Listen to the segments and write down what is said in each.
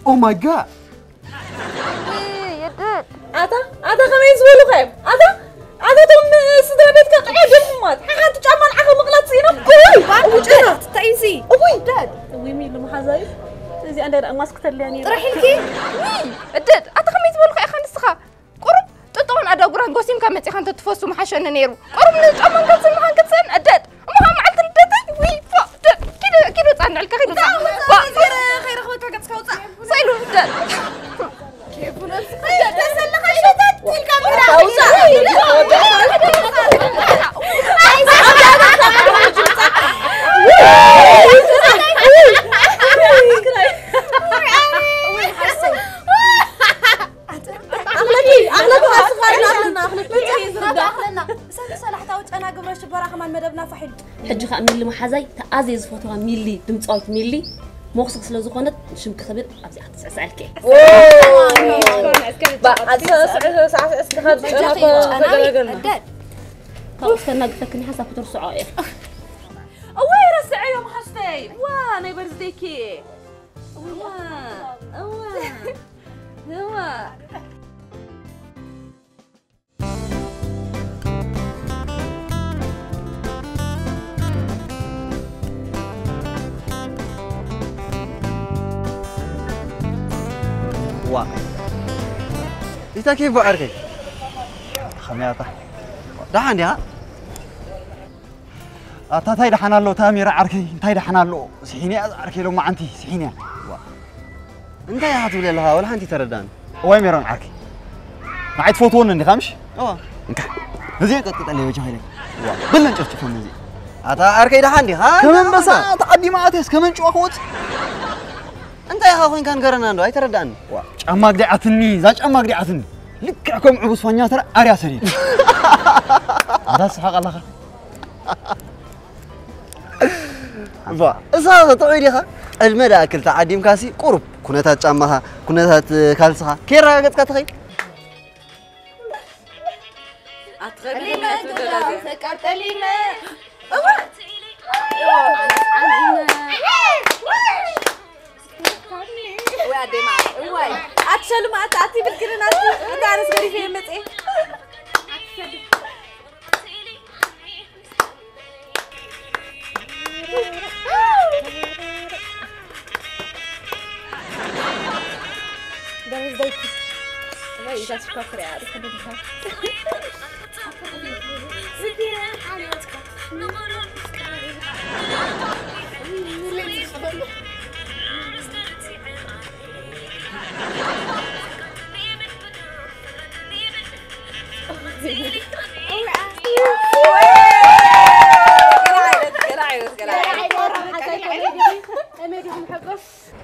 Oh my god. ኣታ ኣታ ከመይ ዝበሉኻ እዮም ኣታ ኣታ ቶም ስድራ ቤትካ ጥዑይ ድኹማት ሓንቲ ጫማ ንዓኻ ምቕላጥ ስኢኖም እውይ ጭናት እንታይ እዚ እውይ እውይ ሚሉ መሓዛዩ እዚኣ እንዳ ደኣ ማስክ ተድልያ ነይሩ ጥራሕ ኢልኪ እደድ ኣታ ከመይ ዝበሉኻ ኢኻ ንስኻ ቁሩብ ጥጥኦን ኣዳጉራን ጎሲምካ መጺኻ እንተትፈሱ ምሓሸኒ ነይሩ ቁሩብ ንጫማን ካልስን ምዃን ክትስእን እደድ እሞ ካብ መዓልቲ ልደተይ ውይ ፎ እደድ ኪዶ ኪዶ ጻንዕልካ ኪዶ ጻንዕ ባ ከይረኽበካ ገጽካ ውጻእ ሰይሉ እደድ ሕጂ ከዓ ሚሊ መሓዛይ ተኣዝየ ዝፈትዋ ሚሊ ድምፃዊት ሚሊ ሞኽስኽ ስለ ዝኾነት ሽምኪ ክብል ኣብዚኣ ክትስዕስዐልኪ እየ ሳዕስዕስኻ ዝጨናኮ ተገረገልና ካብኡ ክተናግፈክኒ ሓሳብ ክትርስዖ እየ እወይ ረስዐዮ መሓዝተይ ዋ ናይ በርዝደይኪ እዋ እዋ እዋ ዋ ኢታ ኬቦ ዓርከይ ከመይ ኣታ ደሓን ዲኻ ኣታ ታይ ደሓን ኣሎ ታሚራ ዓርከይ እንታይ ደሓን ኣሎ ስሒንያ ዓርከይ ሎማዓንቲ ስሒንያ እንታይ ኢኻ ትብል ኣለኻ ወላ ሓንቲ ተረዳኒ እዋይ ሜሮን ዓርከይ ንዓይ ትፈትወኒ እንዲኻ ምሽ እዋ እንካ ነዚአን ቀጥቅጠለይ በጃኻ ኢለካ እዋ በለን ጨፍጭፈን ነዚ ኣታ ዓርከይ ደሓን ዲኻ ከም ኣንበሳ ተዓዲማ ኣትየስ ከመን ጭዋ ክወፅ እንታይ ኢኻ ኮይንካ ንገረና እንዶ ኣይተረዳእኒ ጫማ ግዲዓትኒ እዛ ጫማ ግዲዓትኒ ልክዕ ከም ዕቡስ ፋኛ ተረ ኣርያ ሰሪር ኣታ ስሓቕ ኣለኻ እዛ ጥዑይ ዲኻ ዕድመ ደኣክል ተዓዲምካሲ ቁሩብ ኩነታት ጫማኻ ኩነታት ካልስኻ ከየረጋገፅካ ትኸይድ ኣትኸብልመ ቀጠሊመ ወይ ኣደማ ወይ ኣትሸልማ ኣቲ ብልክርና ኣቲ ዳረስ ገሪፈ መጽኤ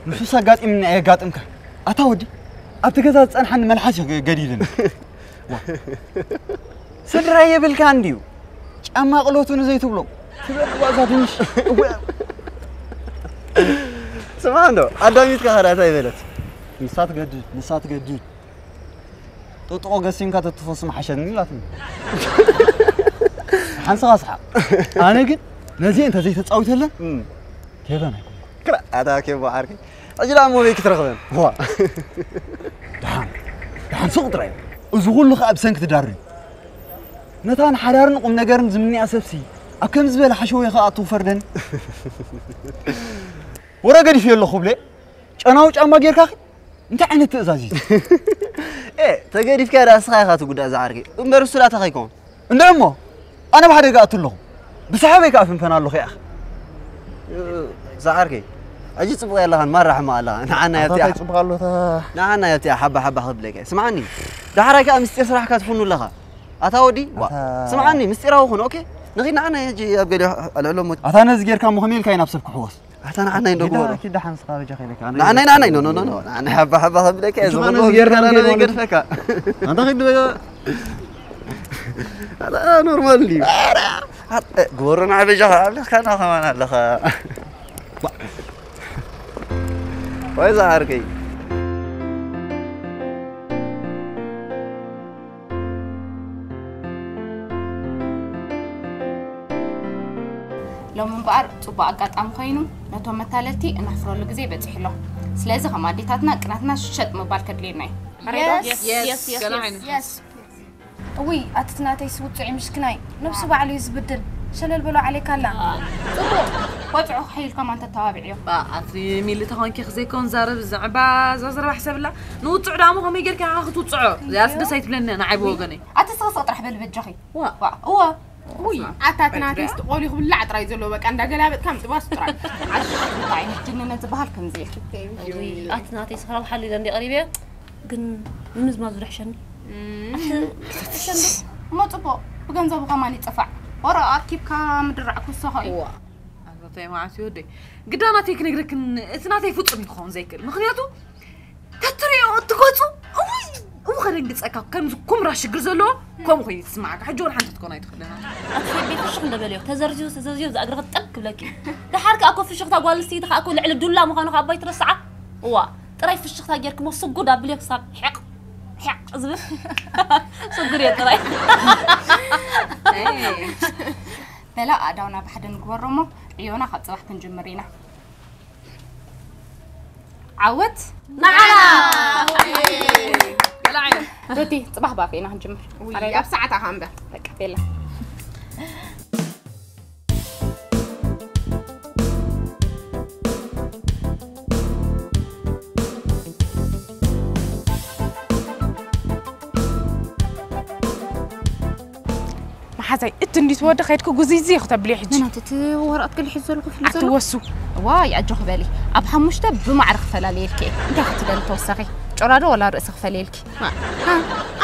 ንሱስ ኣጋጢምኒ ኣየጋጥምካ ኣታ ወዲ ኣብቲ ገዛ ዝፀንሓኒ መልሓስ ገዲልኒ ስድራ የብልካ እንድዩ ጫማ ቅሎቱ ንዘይትብሎም ትበልዋ እዛ ድንሽ ስማ እንዶ ኣዳሚትካ ኸዳ እንታይ በለት ንሳ ትገድድ ንሳ ትገድድ ጥጥቆ ገሲምካ ተትፈስም ሓሸኒ ኢላትኒ ሓንስኻ ስሓቕ ኣነ ግን ነዚአ እንተ ዘይተፃዊተለን ኬበን ኣይኮንኩ ክላ ኣታ ኬቦ ዓርከይ ሕጂ ደኣ ሞበይ ክትረኽበን ዋ ደሓን ደሓን ሱቕ ጥራይ እዚ ኩሉ ከዓ ብሰንኪ ትዳር እዩ ነታ ንሓዳርን ቁም ነገርን ዝምንያ ሰብሲ ኣብ ከምዚ ዝበለ ሓሸወ ከኣ ትውፈርደን ወረ ገዲፍ የለኹ ብለ ጨናዊ ጫማ ጌርካ እንታይ ዓይነት ትእዛዝ እዩ? ኤ ተገዲፍካ ዳ እስኻ ኢኻ ትጉዳእ ዝዓርከይ እምበር እሱ ዳ ተኸይኮን እንድዒ እሞ ኣነ ብሓደጋ ኣቱ ኣለኹ ብሰሓበይ ከዓ ፍንፈን ኣለኹ ያኽ ዝዓርከይ ሕጂ ፅቡቕ የለኻን ማራ ሕማቕ ኣለኻ ንዓና ኣታ የብቲኣ እንታይ ፅቡቕ ኣሎ እታ ንዓና የብቲኣ ሓባ ሓባ ክብለካ ስምዓኒ ዳሕራይ ከዓ ምስጢር ስራሕካ ትፍኑ ኣለኻ ኣታ ወዲ ዋ ኣታ ስምዓኒ ምስጢራዊ ኹን ኦኬ ንኺድ ንዓና ሕጂ ኣብ ገሊኦ ኣልዕሎ ሞ ኣታ ነዚ ጌርካ እሞ ከመይ ኢልካ እዩ ናብ ሰብ ክሕወስ ኣታ ንዓናይ እንዶ ግበሮ ኪዳ ሓንስኻ በጃ ከይለካ ንዓናይ ንዓናይ ኖ ኖ ኖ ኖ ንዓናይ ሓባ ሓባ ከብለካ እየ ዝኽሎ ጌርና ገድፈካ ኣንታ ኺድ ኣታ ኖርማል ድዩ ግበሮ ንዓ በጃኻ ኣብለካ ና ከማን ኣለኻ ወይ ዝዓርከይ ሎሚ እምበኣር ጽቡቕ ኣጋጣሚ ኮይኑ ነቶም መታለልቲ እነሕፍረሉ ግዜ በጺሑ ኣሎ። ስለዚ ከም ኣዴታትና ቅናትና ሸጥ ምባል ከድልየና እዩ። Yes, yes, yes, yes, yes. እውይ ኣትትናተይ ስውፅዒ ምሽክናይ ነብሱ ባዕሉ እዩ ዝብድል። ሸለል በሎ ዓሌካ ኣላ። ጽቡቕ ቆጽዑ ክሕይልከም ኣንተ ተባብዕዮ። ኣቲ ሚሊ ተኾንኪ ክዘይኮን ዛረብ ዘዕባ ዛዘረባ ሕሰብላ ንውፅዑ ዳሞ ከመይ ጌርካ ኢኻ ክትውፅዖ? እዚኣስ ደስ ኣይትብለኒ ንዓይ ብወገነይ። ኣቲ ስቕስቕ ጥራሕ በል በጃኺ። እዋ እዋ ውይ ኣታ ትናተይስ ቆልዩ ክብላዕ ጥራይ ዘሎ በቃ እንዳገላበጥካ ምጥባስ ጥራይ። ዓሽ እንታይ ዓይነት ጅንነት ዝበሃል ከምዚ እዩ። ኣቲ ናተይ ስኽራብ ሓሊለ እንዲ ቀሪበ ግን ንምዝማዙ ድሕሸኒ እሞ ጽቡቕ ብገንዘቡ ከማን ይጥፋዕ ወረ ኣኪብካ ምድራዕ ክውሰኸ እዩ። ኣታታይ መዓት ይወደይ ግዳ ናተይ ክነግረክን እቲ ናተይ ፍጹም ይኸውን ዘይክእል ምክንያቱ ተትሪኦ እትገጹ እውይ እው ከደንግጸካ ከምዚ ኩምራ ሽግር ዘለዎ ከምኡ ኮይኑ ትስማዓካ ሕጂ እውን ሓንቲ ትኮን ኣይትኽእልን ኣቲ ሰበይ ፍሽኽ እንደበልዮ ተዘርዝዩ ተዘርዝዩ ዝኣግረ ክጠብ ክብለኪ ደሓር ከኣ ኮ ፍሽኽታ ጓል ኣንስተይቲ ከኣ ኮ ልዕሊ ዱላ ምዃኑ ከኣ ኣባይ ትረስዓ እዋ ጥራይ ፍሽኽታ ጌርክሞ ስጉድ ኣብልዮ ክሳብ ሕቕ ሕቕ ዝብል ስጉድ እየ ጥራይ በላ ኣእዳውና ብሓደ ንግበሮ እሞ ዕዮና ካብ ጽባሕ ክንጅምር ኢና። ዓወት ንዓና! ሩቲ ጽባሕ ባፍ ኢና ክንጅምር። ኣብ ሰዓት ኣኻ እምበር። በቃ ቤላ። መሓዛይ እቲ እንዲ ትወዲ ከይድኩ ጉዝይዝይ ክተብልዮ ሕጂ ናት እቲ ወረቐት ገለ ሒዙ ዘሎ ኮፍ ኢሉ ዘሎ ኣትወሱ ዋይ ኣጆኺ በሊ ኣብ ሓሙሽተ ብማዕረ ክፈላለየልኪ እየ እንታይ ክትደሊ ተወሳኺ ጭራዶ ወላ ርእሲ ክፈልየልኪ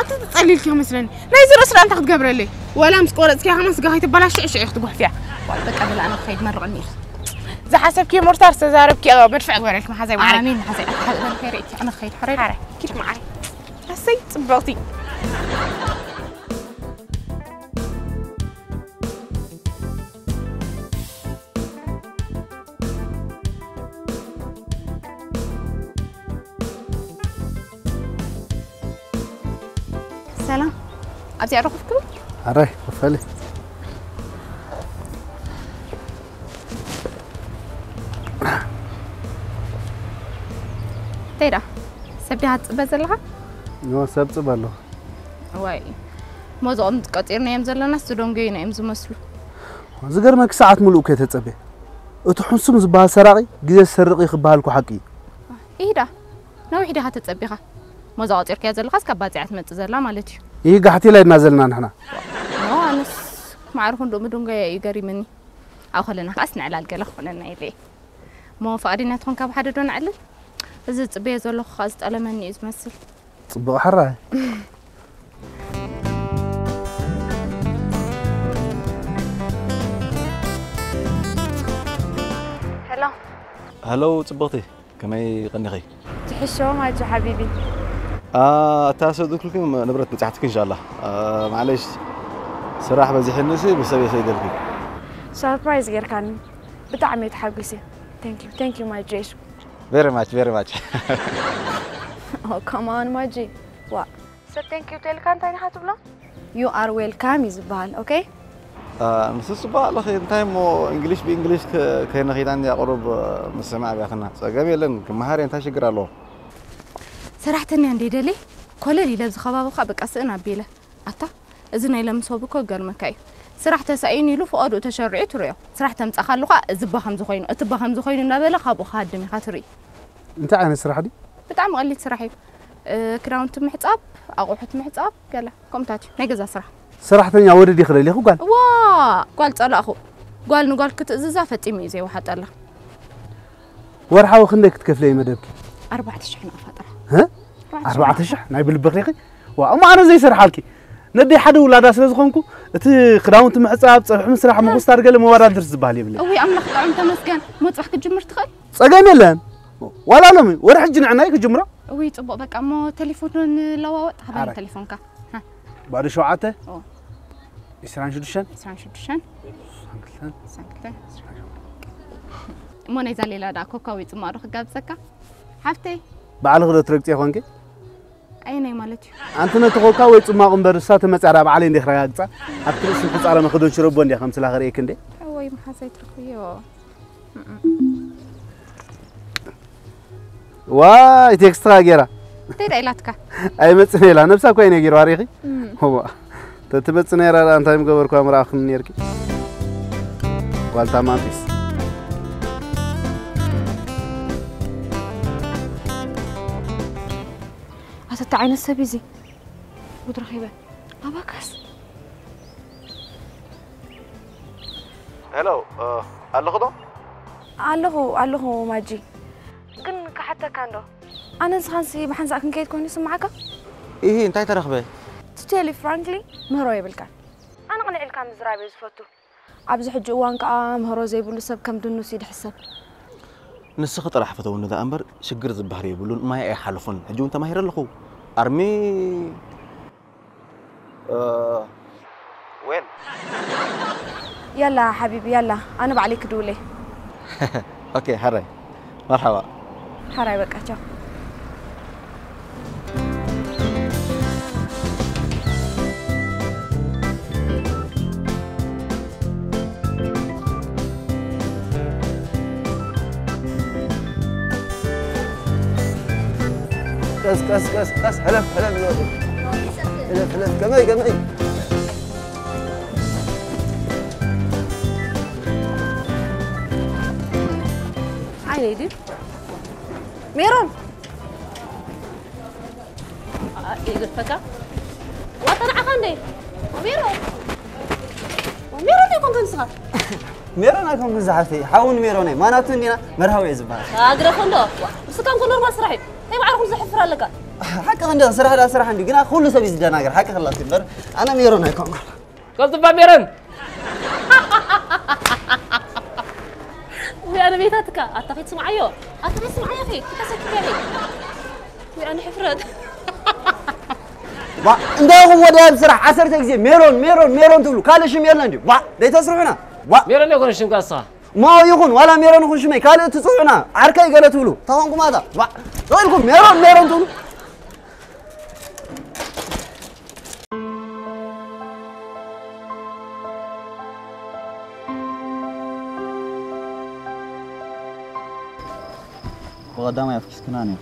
ኣቲ ትጸሊልኪ መስለኒ ናይዚ ርእሲ ደኣ እንታይ ክትገብረለይ ወላ ምስ ቆረጽኪያ ከማ ስጋ ከይትበላሽዕ ሽዑ ክትጉሕፍያ ዋይ በቃ በላ ኣነ ክኸይድ መርቕኒ ኢኺ ዝሓሰብኪ ሞርታር ዝተዛረብኪ መድፍዕ ግበረልኪ መሓዛይ ማዕረይ ኣሜን መሓዛይ ኣትሓልበል ከይርእኪ ኣነ ክኸይድ ሕረይ ኪድ ማዕረይ ኣሰይ ጽብቕቲ ሰላም ኣብዚኣ ረኹፍኩም ኣራይ ክፈሊ ተይዳ ሰብ ዲኻ ትፅበ ዘለኻ ኖ ሰብ ፅበ ኣለኹ ወይ ሞዞኦም ቀፂርናዮም ዘለና ዝተደንገዩና እዮም ዝመስሉ ዝገርመኪ ሰዓት ሙሉእ እኮ ተፀበ እቲ ሕንሱም ዝበሃል ሰራቂ ግዜ ዝሰርቅ እዩ ክበሃል እኮ ሓቂ እዩ ይሂዳ ነዊሕ ዲኻ ተፀቢኻ ሞዛ ቆፂርካያ ዘለኻስ ካብ ባፅያ ትመፅእ ዘላ ማለት እዩ ይህ ጋሕቲ ኢላ ኢድና ዘለና ንሕና ኖ ኣነስ ማዕርኹ እንዶ ምድንጎያ እዩ ገሪምኒ ኣብ ከለና ከዓስ ንዕላል ገለ ክኾነና ኢለ እሞ ፍቓደኛ ትኾን ካብ ሓደ ዶ ንዕልል እዚ ዝፅበዮ ዘለኹ ከዓ ዝጠለመኒ እዩ ዝመስል ፅቡቕ ሕራይ ሄሎ ሀሎ ፅብቕቲ ከመይ ቀኒኺ ትሕሾ ማጆ ሓቢቢ እታ ሰዱክልክም ንብረት ብጻሕትክ እንሻላ ማለሽ ስራሕ በዚሕንሲ ብሰብ የሰይደልኪ ሰርፕራይዝ ጌርካኒ ብጣዕሚ ተሓጒሰ thank you thank you my J very much very much oh come on my G ዋ ሰብ thank you ተልካ እንታይ ኢኻ ትብሎ you are welcome እዩ ዝበሃል okay ምስ ጽቡቕ ኣለኺ እንታይ እሞ እንግሊሽ ብእንግሊሽ ከይነኺዳ እንድያ ቁሩብ ምስማዕ ኣብያትና ጸገም የለን ክመሃር እንታይ ሽግር ኣለዎ ሰራሕተኛ እንደ ደሊ ኮለል ኢለ ኣብዚ ከባቢ ኸ በቃ ስእን ኣቢለ ኣታ እዚ ናይ ለምሶብ እኮ ገርመካ እዩ ስራሕ ተሳኢኑ ኢሉ ፍቓዱ ተሸሪዑ ትሪኦ ስራሕ ተምጻኻሉ ኸ እዚ ባ ከምዚ ኮይኑ እቲ ባ ከምዚ ኮይኑ እናበለ ካብኡ ክሃድም ኢኻ ትርኢ እንታይ ዓይነት ስራሕ ድዩ ብጣዕሚ ቀሊል ስራሕ እዩ ክዳውንቲ ምሕጻብ ኣቑሑት ምሕጻብ ገለ ከምታት እዩ ናይ ገዛ ስራሕ ሰራሕተኛ ወደዲ ክደሊ ኹ ጓል ዋ ጓል ጸላእኹ ጓል ንጓል ክትእዝዛ ፈጺሙ እዩ ዘይወሓጠላ ወርሓዊ ክንደይ ክትከፍለይ መደብኪ ኣርባዕተ ሽሕ ንኣፋጥራ ኣርባዕተ ሽሕ ናይ ብልብኺ ዋ እሞ ኣነ ዘይሰርሓልኪ ነደይ ሓደ ውላዳ ስለ ዝኾንኩ እቲ ክዳውንቲ ምሕፃብ ፀብሒ ምስራሕ ምኹስታር ገለ መወዳድር ዝበሃል የብለ እዊ ኣምላኽ ጥዑም ተመስገን ሞፅሕ ክጅምር ትኽእል ፀገም የለን ዋላ ሎሚ ወደ ሕጂ ንዕናይ ክጅምሮ እዊ ፅቡቅ በቃ እሞ ቴሌፎን ንለዋወጥ ሃበኒ ቴሌፎንካ ባዶ ሸውዓተ ዒስራን ሽዱሽተን ዒስራን ሽዱሽተን እሞ ናይዛ ሌላ ዳ ኮካ ወይ ፅማዶ ክጋብዘካ ሓፍተይ ባዕልኺ ዶ ትረግፂ ይኾንኪ ኣየናይ ማለት እዩ ኣንቲ ነቲ ኮካ ወይ ፅማቕ እምበር እሳ ተመፅያ ዳ ባዕለይ እንደ ክረጋግፃ ኣብቲ ርእሲ ክፃረ መኽዶን ሽረቦ እንደ ከምስላ ክርእየክ እንደ ወይ መሓዛይ ትርክብዮ ዋይ ቴክስትኻ ገይራ እንታይ ዳ ኢላትካ ኣይመጽን ኢላ ነብሳ እኳ እዩ ነጊሩ ኣሪኺ ዋ ተትመጽ ነይራ ደኣ እንታይ ምገበርኳ ምረኣኽኒ ነርኪ ዋልታ ማንጢስ ኣተታ ዓይነት ሰብ እዚ ጉድ ረኺበ ኣባካስ ሄሎ ኣለኹ ዶ ኣለኹ ኣለኹ ማጂ ግን ክሓተካ እንዶ ኣነ ንስኻንሲ ብሓንሳእ ክንከይድ ኮይኑ ይስምዓካ ኢሂ እንታይ ተረኽበ to tell you frankly ምህሮ የብልካን ኣነ ቅንዕ ኢልካ ምዝራብ እየ ዝፈቱ ኣብዚ ሕጂ እዋን ከዓ ምህሮ ዘይብሉ ሰብ ከም ድኑስ እዩ ድሕሰብ ንስኺ ጥራሕ ፍተውኒ ደኣ እምበር ሽግር ዝበሃል የብሉን ማይ ኣይሓልፉን ሕጂ እውን ተማሂረ ኣለኹ ኣርሚ ዌል ያላ ሓቢቢ ያላ ኣነ ባዕለይ ክድውለይ ኦኬ ሓራይ መርሓባ ሓራይ በቃ ቻው ቀስ ቀስ ቀስ ቀስ ሕለፍ ሕለፍ ይወጡ ሕለፍ ሕለፍ ከመይ ከመይ ዓይነይ ድዩ ሜሮን ይገድፈካ ዋታ ንዓኻ እንደ ሜሮን ሜሮን ይኮንካ ንስኻ ሜሮን ኣይኮንኩን ዝሓፍተይ ሓውን ሜሮን እየ ማናቱ እንዲና መርሃዊ እየ ዝበሃል ኣግረፍ እንዶ እስካ እንኮ ኖርማል ስራሕ እዩ ናይ ባዕልኩም ዘሕፍር ኣለካ ሓቂ እንደ ስራሕ ዳ ስራሕ እንዲ ግና ኩሉ ሰብ እዩ ዝደናገር ሓቂ ክላስ እምበር ኣነ ሜሮን ኣይኮንኩን ቀልጥፋ ሜረን ወይ ኣነ ቤታትካ ኣታ ከይትስምዓዮ ኣታ ከይትስምዓዮ ከይ ክተሰክፍያ ከይ ወይ ኣነ ሕፍረት ዋ እንታይ ኢኹም ወደ ስራሕ ዓሰርተ ግዜ ሜሮን ሜሮን ሜሮን ትብሉ ካልእ ሽም የለን ድዩ ዋ ደይተስርሑና ዋ ሜሮን የኮነ ሽምካ ንስኻ ማኦ ይኹን ዋላ ሜሮን ይኹን ሽመይ ካልእ ትጽውዑና ዓርከይ ገለ ትብሉ ተኾንኩም ኣታ ዋ ኢልኩም ሜሮን ሜሮን ትብሉ ብቐዳማይ ኣፍኪስክና ነይሩ።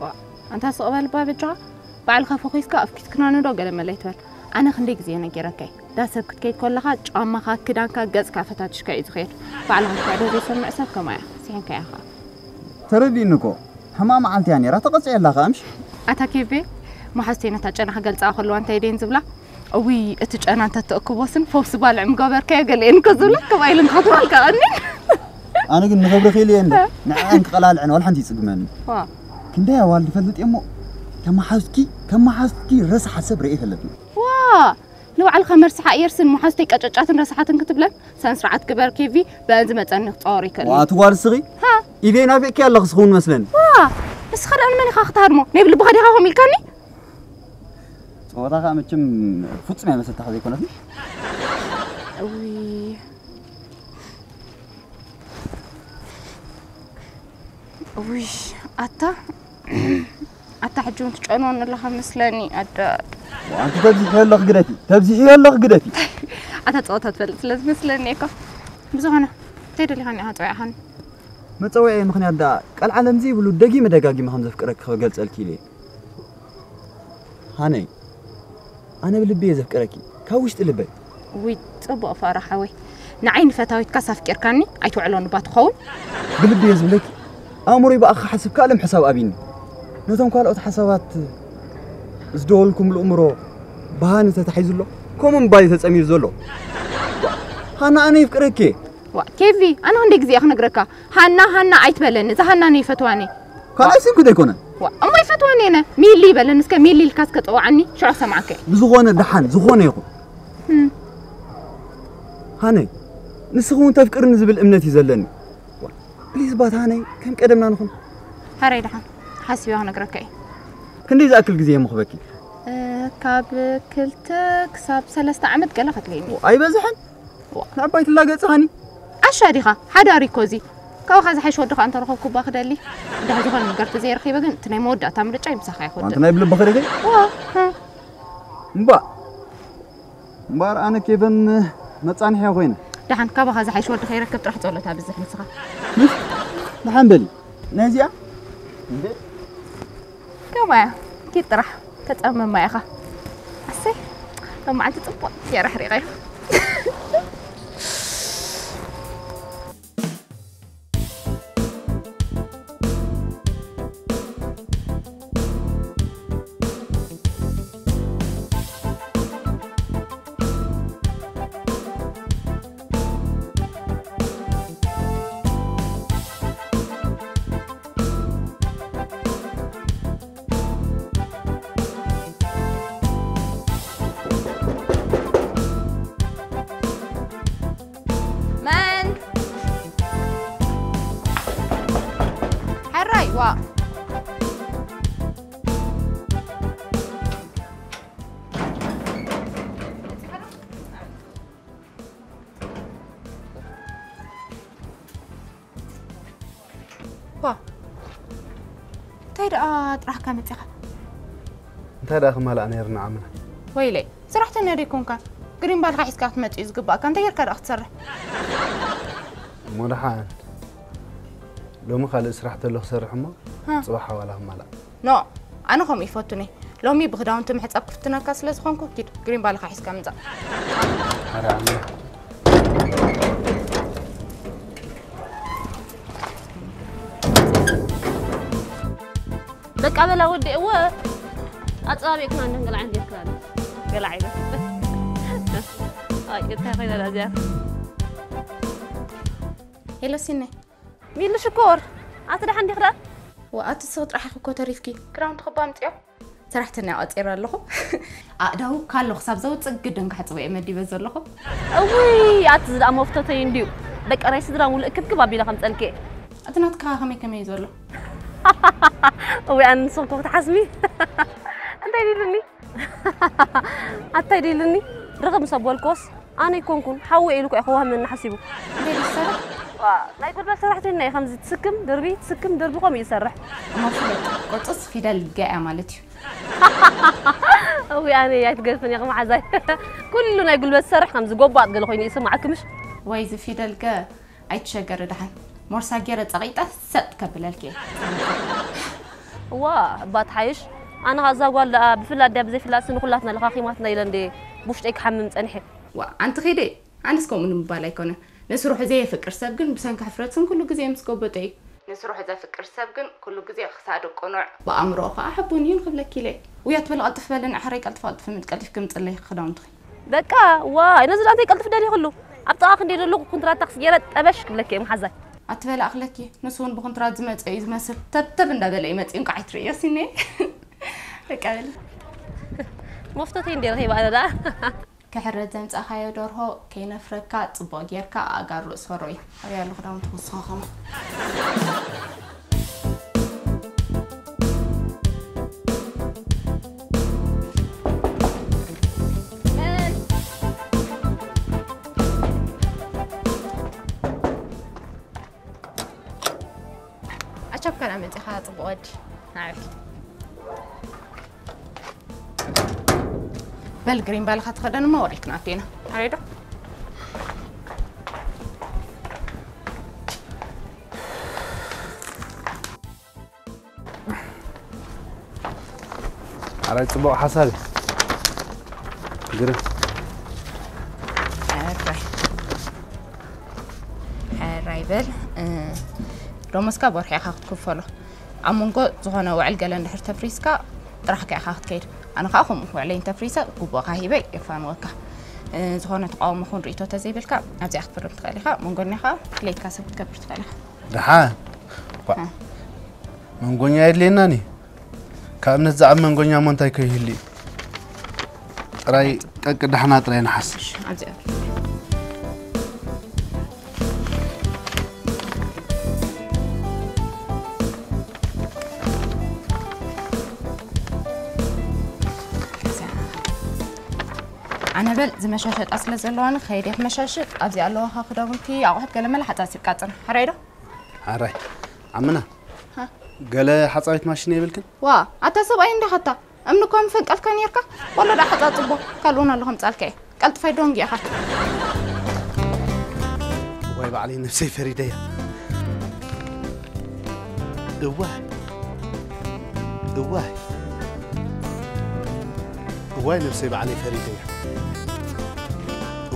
ዋእ ኣንታ ስቕ በል እባ በጃኻ ባዕልኻ ፈኺስካ ኣፍኪስክናኒ ዶ ገለ መለ ኣይትበል ኣነ ክንደይ ግዜ እየ ነጊረካ እየ ዳ ሰብ ክትከይድ ከለኻ ጫማኻ ክዳንካ ገጽካ ፈታቲሽካ እዩ ዝኸይድ ባዕልኻ እንታይ ዶ ዘይሰምዕ ሰብ ከማይ ኢኻ ስሒንካያ ኸኣ። ተረዲእኒ እኮ ሕማቕ መዓልቲ እያ ነይራ ተቐጺዐላ ኸኣ ምሽ። ኣታ ኬቤ መሓዙተይ ነታ ጨና ክገልጻኣ ከለዋ እንታይ ደየን ዝብላ እውይ እቲ ጨና እንተትእክቦስን ፈውሲ ባልዕ ምገበርካዮ ገለየን እኮ ዝብላ ከምኣ ኢለን ክኸትባልካ ቀኒ ኣነ ግን ንኽብሪ ክኢለ እየ እንበር ንዕኣን ክቐላልዐን ዋላ ሓንቲ ይጽግመኒ ክንደይ ኣዋልድ ይፈልጥ እየ እሞ ከም መሓዙትኪ ከም መሓዙትኪ ረሳሓት ሰብ ርእየ ይፈልጥኒ ዋ ንባዕልኻ መርስሓ እየርስን መሓዙተይ ቀጨጫትን ረሳሓትን ክትብለን ሰን ስርዓት ግበር ኬቪ በዚ መጸኒ ክጻወር ይክእል ዋ ትጓል ስኺ ኢደይ ናፊቅኪ ኣለኽስ ክውን መስለኒ ዋ ንስኻ ደኣ ንመን ኢኻ ክትሃድሞ ናይ ብልብኻ ዲኻ ከምኡ ኢልካኒ ጸወታ ከኣ መቸም ፍጹም እያ መሰታኻ ዘይኮነትኒ እውይ እውይ ኣታ ኣታ ሕጂ እውን ትጨንወኒ ኣለኻ መስለኒ ኣደ ኣንቲ ተብዚሕዮ ኣለኽ ግደፊ ተብዚሕዮ ኣለኽ ግደፊ ኣታ ጸወታ ትፈልጥ ስለ ዝመስለኒ እኮ ብዝኾነ እንታይ ደሊኻኒ ኢኻ ጸዊዕኻኒ መጸውዒ ምኽንያት ደኣ ቀልዓለም ዘይብሉ ደጊመ ደጋጊመ ከም ዘፍቅረኪ ክገልጸልኪ ኢለ ሃነይ ኣነ ብልቢ እየ ዘፍቅረኪ ካብ ውሽጢ ልበይ ውይ ጽቡቕ ፍቕሪ ሓወይ ንዓይ ንፈታዊትካስ ኣፍቂርካኒ ኣይትውዕሎን እባ ትኸውን ብልቢ እየ ዝብለኪ ኣእምሮይ ብኣኻ ሓስብ ካልእ ሓሳብ ኣብኒ ነቶም ካልኦት ሓሳባት ዝደወልኩምሉ እምሮ ብሃኒ ተታሒዙ ኣሎ ከምኡ ምባል እዩ ተጸሚዱ ዘሎ ሃና ኣነ የፍቅረኪ እየ ዋ ኬቪ ኣነ ክንደይ ግዜ እየ ክነግረካ ሃና ሃና ኣይትበለኒ እዛ ሃና ነይፈትዋኒ ካልኣይ ስም ክደ ኣይኮነን። ዋ እሞ ይፈትወኒ እነ ሚሊ ይበለኒ እስከ ሚሊ ኢልካ እስከ ፀውዓኒ ሽዑ ክሰምዓካ እየ። ብዝኾነ ደሓን ዝኾነ ይኹን። እም። ሃነይ ንስኺ እውን ተፍቅርኒ ዝብል እምነት እዩ ዘለኒ። ዋ፣ ፕሊዝ ባት ሃነይ ከም ቀደምና ንኹን። ሕራይ ደሓን ሓሲበ ክነግረካ እየ። ክንደይ ዝኣክል ግዜ የምኽበኪ? እ፣ ካብ ክልተ ክሳብ ሰለስተ ዓመት ገለ ከድልየኒ እዩ። ኣይበዝሐን? ንዓባይ ትላገጽኻኒ ዓሻ ዲኻ ሓዳሪ እኮ እዚ ካብኻ ዝሓይሽ ወዲ ኸኣ እንተረኸብኩ እባ ክደሊ እንድሕር ዝኾነ ነገር ተዘይረኺበ ግን እቲ ናይ መወዳእታ ምርጫይ ምሳኻ ይኸውድ ኣንቲ ናይ ብልቢ ኸሪኺ ዋ እምባ እምበር ኣነ ኬቨን መጻንሕያ ኮይነ ደሓን ካባኻ ዝሓይሽ ወዲ ከይረክብ ጥራሕ ጸሎት ኣብዝሕ ንስኻ ደሓን በሊ ነዚኣ እንዴ? ከማያ ኪድ ጥራሕ ተጸመማ ኢኻ። ኣሰይ፣ ሎማዓንቲ ጽቡቕ ገይረ ኣሕሪቐዮ። መን? ሕራይ፣ ዋ። ኳ። እንታይ ደኣ ጥራሕካ መጺኻ? እንታይ ደኣ ክማልኣ ነይርና ዓምና? ወይለይ፣ ሰራሕተኛ ዶ ኣይኮንካን? ግሪን ባልካ ሒዝካ ክትመጽእ እዩ ዝግባእካ። እንታይ ጌርካ ደኣ ክትሰርሕ? እሞ ደሓን፣ ሎሚ ካልእ ስራሕ ተሎ ክሰርሕ እሞ፣ ሃ። ጽባሕ ኣዋላ ክማልኣ። ኖ፣ ኣነ ከምኡ ይፈቱኒ። ሎሚ ብክዳውንቲ ምሕጻብ ክፍትነካ ስለ ዝኾንኩ፣ ኪድ ግሪን ባልካ ሒዝካ ምጻእ። ኣረ ኣነ። በቃ በላ ወዲ፣ እወ። ኣጸባቢቕና እንደን ገለ ዓይነት ጌርክና። ገለ ዓይነት። ኣይ፣ እንታይ ኮይና ደኣ እዚኣ? ሄሎ ሲናይ። ሚሊ ሽኮር፣ ኣቲ ደሓን ዲኺ ደኣ? ወኣቲ ስኽ ጥራሕ ኢኺ እኮ ተሪፍኪ። ክዳውንቲ ክባ ኣምጽዮ። ሰራሕተኛ ቆጺረ ኣለኹ። ኣእዳው ካሎ ክሳብ ዘውጽእ ግድን ክሕጽቦ እየ መዲበ ዘለኹ። እውይ፣ ኣቲ እዚ ደኣ መፍተተይ እንድዩ። በቃ ናይ ስድራ ሙሉእ እክብክብ ኣቢለ ከምጸልኪ እየ። እቲ ናትካ ከመይ ከመይ እዩ ዘሎ? እውይ፣ ኣነ ንስኺ እኮ ክትሓስቢ። እንታይ ኢሉኒ? ኣታይ ድልኒ ርኽብ ምስ ኣበልክዎስ ኣነ ኣይኮንኩን ሓወይ ኢሉ እኮ እዩ ክዋህመኒ ሓሲቡ። እንታይ ዝሰርሕ? ዋ፣ ናይ ጉልበት ሰራሕተኛ እዩ ከምዚ ትስክም ድርቢ ትስክም ድርቢ ከምኡ እዩ ዝሰርሕ። እሞ ፍለጥ፣ ቅርጹስ ፊደል ገ እያ ማለት እዩ። እውይ ኣነ ኣይትገድፍን ኢኺ መሓዛይ። ኩሉ ናይ ጉልበት ዝሰርሕ ከምዚ ጎባጥ ገለ ኮይኑ ይስማዓኪ ምሽ? ወይ እዚ ፊደል ገ ኣይትሸገሪ ደሓን። ሞርሳ ገይረ ጸቒጠ ሰጥ ከብለልኪ እየ። እዋ፣ እባ ትሓይሽ። ኣነ ኸኣ እዛ ጓል ደኣ ብፍላጥ ድያ ብዘይፍላጥ ስኒ ኩላትና ለኻኺማትና ኢለ እንድየ ብውሽጠይ ክሓምም ጸኒሐ። ዋ፣ ኣንቲ ኺዲ፣ ኣነስ ከምኡ ንምባል ኣይኮነን። ንስርሑ ዘየፍቅር ሰብ ግን ብሰንኪ ሕፍረት ስም ኩሉ ግዜ ምስ ጎበጠ እዩ። ንስርሑ ዘፍቅር ሰብ ግን ኩሉ ግዜ ክሳዱ ቅኑዕ፣ ብኣእምሮኡ ኸኣ ሕቡን እዩ ንኽብለኪ ኢለ እየ። ውይ ኣትበሊ፣ ቀልጥፍ በሊ፣ ንዓሕረይ ቀልጥፍ ቀልጥፍ ምድ ቀልጢፍኪ ምጽለይ ክዳውንትኺ። በቃ፣ ዋይ፣ ነዚ ደኣ እንታይ ቀልጥፍ ደልዩ ኩሉ? ኣብ ጥቓ ክንደይ ዘለኹ ኩንትራት ታክሲ ገይረ ጠበሽ ክብለኪ እየ መሓዛይ። ኣትበሊ ኣኽለኪ፣ ንሱ እውን ብኩንትራት ዝመጸ እዩ ዝመስል። ተብተብ እንዳበለ እዩ መጺኡ፣ እንቋዕ ኣይትርእዮ ሲኔ። በቃ በሊ። መፍቶተይ እንደ ረኺበ ኣነ ደኣ። ክሕረድ ዘምጻኻዮ ደርሆ ከይነፍረካ ጽቡቕ ጌርካ ኣእጋር ርእሲ ፈሮይ። ኣበይ ኣሎ ክዳውንቲ ክውስኻ ኸማ? ኣቻፕካና መጺኻ ጽቡቕ ወዲ። ናበል። በል ግሪን ባልኻ ተኸደን እሞ ወሪድክና ኣቴና። ኣሬዶ? ኣራይ ጽቡቕ ሓሳብ እዩ። ግርም። ሕራይ። ሕራይ በል። እ፣ ደሞዝካ ብወርሒ ኢኻ ክትክፈሎ። ኣብ መንጎ ዝኾነ ውዕል ገለ እንድሕር ተፍሪስካ ጥራሕካ ኢኻ ክትከይድ። ኣነ ኸኣ ከምኡ ውዕለይ እንተፍሪሰ ግቡእኻ ሂበ የፋንወካ። እ፣ ዝኾነ ተቃውሞ ኹን ርእይቶ ተዘይብልካ ኣብዚኣ ክትፍርም ትኽእል ኢኻ። መንጎኛ ኸኣ ድሌትካ ሰብ ክትገብር ትኽእል ኢኻ። ደሓን። ኳ። እ። መንጎኛ የድልየናን እዩ። ካብ እምነት ዝዓቢ መንጎኛ እሞ እንታይ ከይህሉ እዩ? ጥራይ ቀቅ ዳሕና ጥራይ ንሓስብ። እሺ፣ ኣብዚኣ። ኣነ በል ዝመሻሸጣ ስለ ዘለዋኒ ከይደ ክመሻሽጥ ኣብዚኣ ኣለዋኻ ክዳውንቲ ኣቑሑት ገለ መለ ሓጻጺብካ ጽንሕ። ሕራይ ዶ? ሕራይ። ዓምና፣ ሃ? ገለ ሓጻዊት ማሽን የብልክን? ዋ፣ ኣታ ሰብኣይ እንዲኻ ኣታ። እምኒ እኮ ምፈንቀልካ ኔርካ። ወሎ ደኣ ሓጻጽቦ፣ ካልኡን ኣሎ ከምጻልካ እየ። ቀልጥፋይ ዶንጊ ኢኻ። ዋይ ባዕለይ ነብሰይ ፈሪደያ። እዋ፣ እዋይ እዋይ ነብሰይ ባዕለይ ፈሪደያ።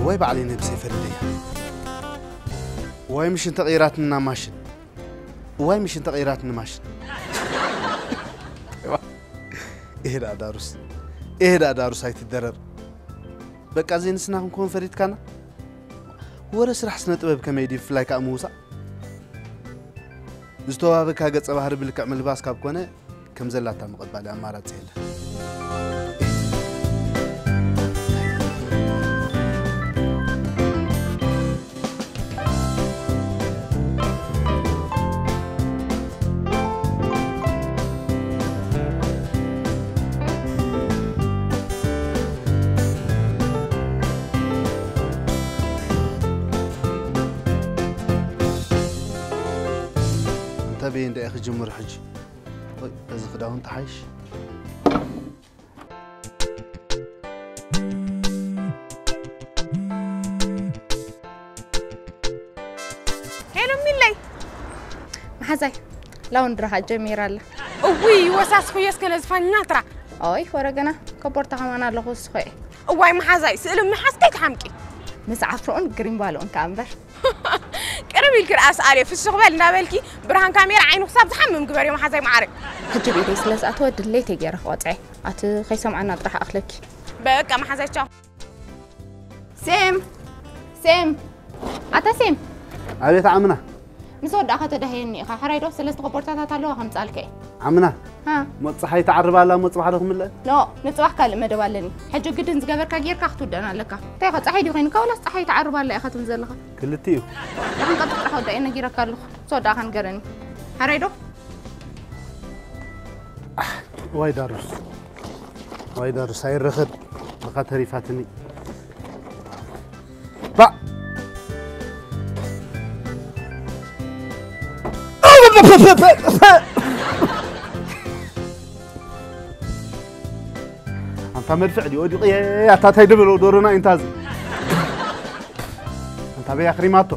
እዋይ ባዕለይ ነብሰይ ፈሪደያ። እዋይ ምሽን ተቐይራትና ማሽን። እዋይ ምሽን ተቐይራትና ማሽን። እሄ ደኣ ዳሩስ እሄ ደኣ ዳሩስ ኣይትደረር። በቃ ዘይንስና ክንከውን ፈሪድካና። ወረ ስራሕ ስነ ጥበብ ከመይ ድዩ ብፍላይ ከዓ ምውሳእ። ዝተዋህበካ ገጸ ባህሪ ብልክዕ ምልባስ ካብ ኮነ ከም ዘላታ ምቕባል ኣማራጺ የለን። እንተ በይን ደኣ ክጅምር ሕጂ። ወይ፣ እዚ ክዳውንቲ ሓይሽ። ሄሎ ሚለይ። መሓዛይ ላውንድሪ ኸኣ ጀሚራ ኣላ። እውይ ወሳስኹዮ እስከ ነዚ ፋኛ ትራ። ኦይ ወረ ገና ኮቦርታ ከማን ኣለኹ ወስኾ እየ። እዋይ መሓዛይ ስእሊ ምሓዝ ከይትሓምቂ። ምስ ዓፍርኡን ግሪምባልኡን ከኣ እምበር። ቅርብ ኢልኪ ደኣ ስኣልዮ ፍሽኽ በል እንዳበልኪ ብርሃን ካሜራ ዓይኑ ክሳብ ዝሓምም ግበርዮ መሓዛይ መዓረይ። ሕጂ ብኢደይ ስለ ዝኣተወ ድሌተይ ገይረ ክቆጽዐ። ኣቲ ከይሰምዓና ጥራሕ ኣኽለኪ። በቃ መሓዛይ ቻው። ሴም ሴም ኣታ ሴም ኣቤት ዓምና። ምስ ወዳእኻ ተዳህየኒ ኢኻ። ሕራይ ዶ ሰለስተ ኮቦርታታት ኣለዋ ከምጻልከ እየ። ዓምና ሃ ሞት ፀሓይ ትዓርብ ኣላ ሞት ፅባሕ ዶ ክምለእ? ኖ ንጽባሕ ካልእ መደብ ኣለኒ። ሕጂ ግድን ዝገበርካ ጌርካ ክትውደን ኣለካ። እንታይ ኢኻ ጸሓይ ድዩ ኮይንካ ወላስ ጸሓይ ትዓርብ ኣላ ኢኻ ትብል ዘለኻ? ክልቲኡ። ደሓን ቀልጥፍ ጥራሕ ወዳእ እየ ነጊረካ ኣለኹ። ምስ ወዳእኻ ንገረኒ። ሕራይ ዶ? ዋይ ዳሩስ ዋይ ዳሩስ ኣይረኸብ። ብኻ ተሪፋትኒ። ባእ። ኣንታ መድፍዕ ድዩ ወዲቑ ኣታ ታይ ድበሎ ዶሮና ኢንታዚ ኣንታ በይ ኣኽሪማቶ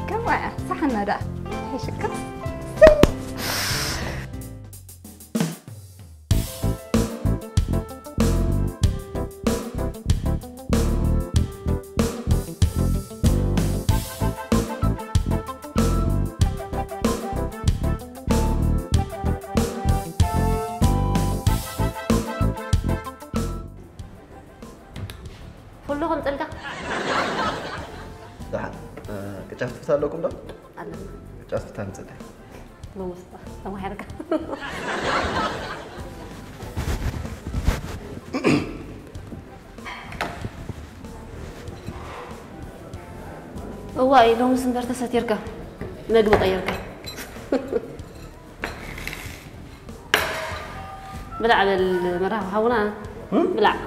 ከማያ ሳሕና ደኣ ይሽከም ኩሉ ከምፅልካ ደሓን ቅጫ ፍትፍት ኣለኩም ዶ? ኣለና ቅጫ ፍትፍት ኣምፅልካ። ብውስጣ ተማሒርካ እዋይ ሎምስ እምበር ተሰቲርካ መግቢ ቀይርካ ብላዕ በል መርሃዊ ሓውና ብላዕ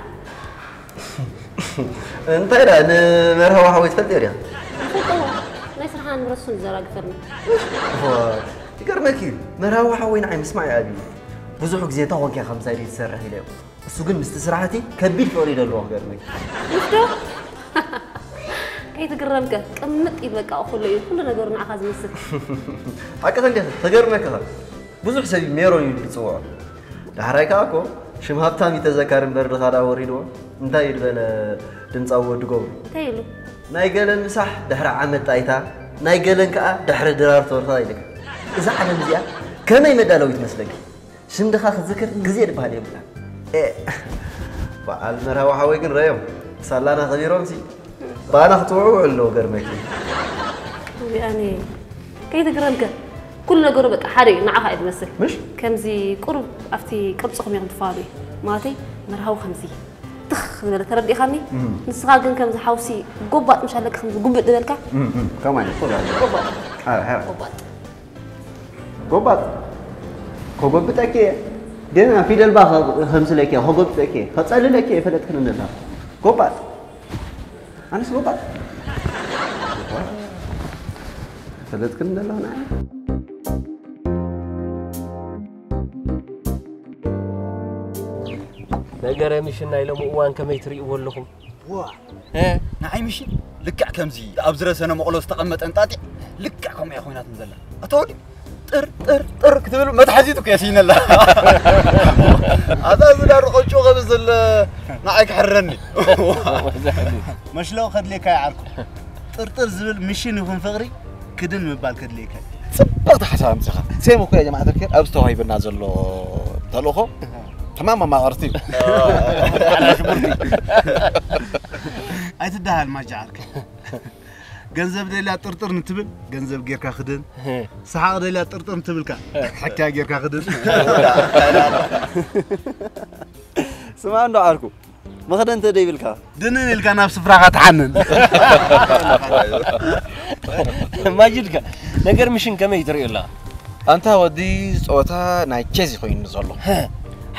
እንታይ ደኣ ንመርሃዊ ሓወይ ትፈልጥዮ ድያ? ናይ ስራሕና ንብረት እሱን ዘራግፈልና ይገርመኪ እዩ መርሃዊ ሓወይ ንዓይ ምስማዕ እዩ ኣብዩ ብዙሕ ግዜ እንታይ ኮንኪ ከምዛ ኢለ ትሰርሕ ኢለዮ እሱ ግን ምስቲ ስራሕቲ ከቢድ ፍቕሪ ደለዎ ክገርመኪ ምስዶ ከይትግረምከ ቅምጥ ይበቃ ኩሉ እዩ ኩሉ ነገሩ ንዓኻ ዝመስል ሓቂ ተንዲኻ ተገርመኪ ብዙሕ ሰብ እዩ ሜሮን እዩ ዝፅውዖ ዳሕራይ ከዓ እኮ ሽም ሃብታም እዩ ተዘካሪ እምበር ድኻ ዳ ወሪድዎ እንታይ እዩ ዝበለ ድምፃዊ ወዲ ገብሩ እንታይ ኢሉ ናይ ገለን ምሳሕ ድሕሪ ዓመት ጣይታ ናይ ገለን ከዓ ድሕሪ ድራር ተወርታ ኢልካ እዛ ዓለም እዚኣ ከመይ መዳለዊት መስለኪ ሽም ድኻ ክትዝክር ግዜ ዝበሃል የብላን በዓል መርሃዊ ሓወይ ግን ረዮም ሳላና ከቢሮም ሲ ባና ክትውዕውዕ ኣለዎ ገርመኪ ኣነ ከይትግረምከ ኩሉ ነገሩ በቃ ሓደ እዩ ንዓኻ እዩ ዝመስል ምሽ ከምዚ ቁሩብ ኣብቲ ቅርፅኹም ኢኹም ትፈላለዩ ማለተይ መርሃዊ ከምዚ ትኽ ዝበለ ተረዲእኻኒ ንስኻ ግን ከምዚ ሓውሲ ጎባጥ ምሽ ኣለካ ከምዚ ጉብጥ ዝበልካ ከማን ይኮላ ጎባጥ ኣረ ጎባጥ ጎባጥ ከጎብጠኪ እየ ገና ፊደል ባ ከምስለኪ ከጎብጠኪ እየ ከፀልለኪ እየ ፈለጥክን ነላ ጎባጥ ኣነስ ጎባጥ ፈለጥክን ነላ ንዓይ ነገረ ምሽን ናይ ሎሚ እዋን ከመይ ትርእይዎ ኣለኹም? ዋ እ ንዓይ ምሽ ልክዕ ከምዚ ኣብ ዝረሰነ መቕሎ ዝተቐመጠ እንጣጢዕ ልክዕ ከምኡ እያ ኮይናትን ዘላ ኣታ ወዲ ጥር ጥር ጥር ክትብል መትሓዚት እኮ የሲነላ። ኣታ ዝዳር ቆጮ ከብዝል ንዓይ ክሕረኒ። መሽለው ከድልየካ ይዓርኩ። ጥርጥር ዝብል ምሽን ይኹን ፍቕሪ ክድን ምባል ከድልየካ እዩ። ጽብቕቲ ሓሳብ ኣምጺኻ። ሴም እኮ ያ ጀማዓት ኣልከይር ኣብዚ ተዋሂብና ዘሎ ተልእኾ ተማም ኣማቐርቲ። ኣይትደሃል ማጃ ዓርከይ። ገንዘብ ደልያ ጥርጥር ንትብል ገንዘብ ጌርካ ክድን፣ ሰሓቕ ደልያ ጥርጥር ንትብልካ ሕክያ ጌርካ ክድን። ስማ እንዶ ዓርኩ መኽደን እንተ ደይብልካ ድንን ኢልካ ናብ ስፍራኻ ትሓንን። ማጅድካ ነገር ምሽን ከመይ ትርእዮ ኣለኻ? ኣንታ ወዲ ጸወታ ናይ ቼዝ ኮይኑ ዘሎ።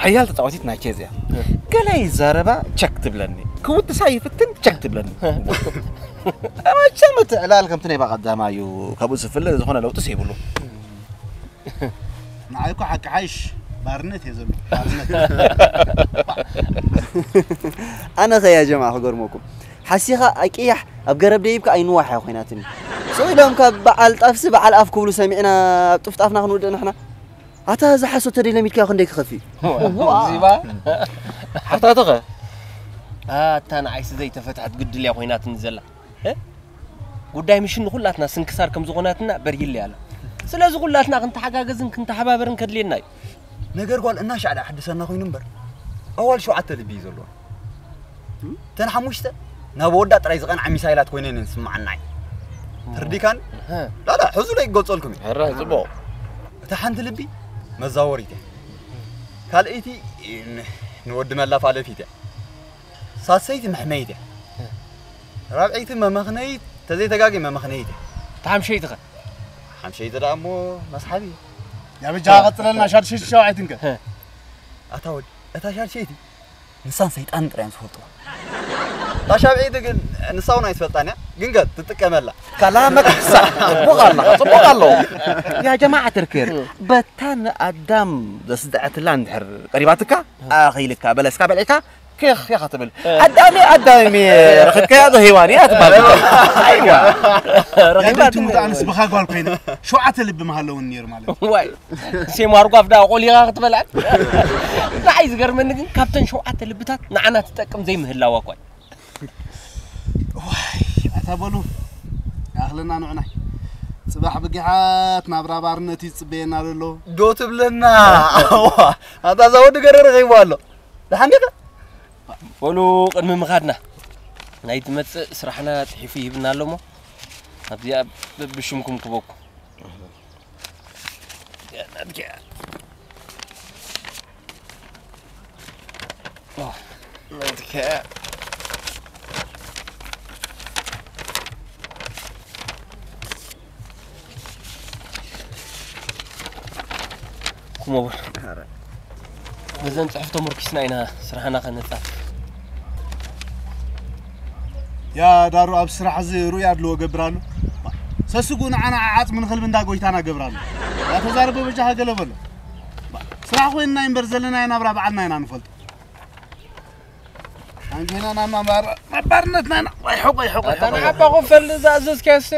ሓያል ተጻወቲት ናይ ቼዝ እያ። ገለ ይዛረባ ቸክ ትብለኒ፣ ክውድሳ ይፍትን ቸክ ትብለኒ። መቸም እቲ ዕላል ከምቲ ናይ ባቐዳማ እዩ። ካብኡ ዝፍለ ዝኾነ ለውጥስ የብሉ። ንዓይ እኮ ሓቂ ሓይሽ ባርነት እየ ዘሎ። ባርነት። ኣነ ኸያ ጀማ ክገርመኩም ሓሲኻ ኣይቅያሕ ኣብ ገረብ ደይብካ ኣይንዋሕ እያ ኮይናትኒ። ስቕ ኢሎም ካብ በዓል ጣፍሲ በዓል ኣፍ ክብሉ ሰሚዕና ኣብ ጥፍጣፍና ክንውድእ ንሕና። ኣታ እዛ ሓሶት ተደይ ለሚድካዮ ክንደይ ክኸፊ? ዚባ ሓፍታትኸ? ኣታ ንዓይሲ ዘይተፈትሐት ግድል እያ ኮይናትኒ ዘላ። እ? ጉዳይ ምሽን ንኹላትና ስንክሳር ከም ዝኾናትና በርሂለይ ኣላ። ስለዚ ኩላትና ክንተሓጋገዝን ክንተሓባበርን ከድልየና እዩ። ነገር ጓል እናሻዕለ ኣሕድሰና ኮይኑ እምበር ኣዋል ሸውዓተ ልቢ እዩ ዘለዎ። እተን ሓሙሽተ ናብ ወዳ ጥራይ ዝቐንዓ ሚሳይላት ኮይነን እየን ዝስምዓና እዩ። ተርዲካን? ላላ ሕዙ ላይ ይገልጸልኩም እዩ። ሕራይ ጽቡቕ። እታ ሓንቲ ልቢ መዛወሪት እያ። ካልኣይቲ ን- ንወዲ መላፋለፊት እያ። ሳሰይቲ መሕመይት እያ። ራብዐይቲ መመኽነይት ተዘይተጋጊ መመኽነይት እያ። ተሓምሸይትኸ? ሓምሸይቲ ደኣ እሞ መስሓቢ። ያ በጃ ቀጽለልና ሻድሸይቲ ሸውዓይትንከ? ኣታ ወዲ እታ ሻድሸይቲ ንሳን ሰይጣን ጥራይ እዮም ዝፈልጥዋ። እታ ሻብዐይቲ ግን ንሳ እውን ኣይትፈልጣን እያ። ግን ከ ትጥቀመላ። ካላ መክሳ ጽቡቕ ኣለኻ ጽቡቕ ኣለዎ። ያ ጀማዓ ትርክር በታ ንኣዳም ዘስድዐትላ እንድሕር ቀሪባትካ ኣኺልካ በለስካ በልዕካ ኬኽ ኬኽ ትብል ኣዳሚ ኣዳሚ ረኽብካያ ዶ ሄዋን እያ ትባል። ኣይዋ ረኺባ ያደቱ ትም- ኣነስ ብኻ ጓል ኮይነ ሸውዓተ ልቢ ምሃለውን ነይሩ ማለት እዩ። ዋይ ሴም ኣርጓፍ ዳ ቆሊኻ ክትበልዐ። ንዓይ ዝገርመኒ ግን ካብተን ሸውዓተ ልብታት ንዓና ትጠቅም ዘይምህላዋ እኳ እዩ። ዋይ ኣታ በሉ ኣኽለና ንዑናይ ጽባሕ ብጊሓት ናብራ ባርነት እዩ ዝጽበየና ዘሎ። ዶ ትብለና? ኣታ እዛ ወዲ ገረ ረኺብዋ ኣሎ። ደሓን ዲኻ? በሉ ቅድሚ ምኻድና ናይ ትመጽእ ስራሕና ጽሒፉ ይህብና ኣሎ እሞ ኣብዚኣ ብሽምኩም ክበኩም። ኩሞ በል። በዘን ጽሑፍ ተመርኪስና ኢና ስራሕና ከነጻፍ። ያ ዳሩ ኣብ ስራሕ እዚ ሩእያ ኣድልዎ ገብር ኣሎ። ሰስጉ ንዓና ዓጽሚ ንኽልቢ እንዳ ጎይታና ገብር ኣሎ። ያ ተዛረበ በጃኻ ገለ በሎ። ስራሕ ኮይንና እምበር ዘለናዮ ናብራ በዓልና ኢና ንፈልጦ። ኣንጌና ናና ባር ባርነትና ኢና። ቆይ ሖቆይ ሖቆይ ኣታ ንዓባ ኮፈል ዝኣዘዝካዮ እስተ።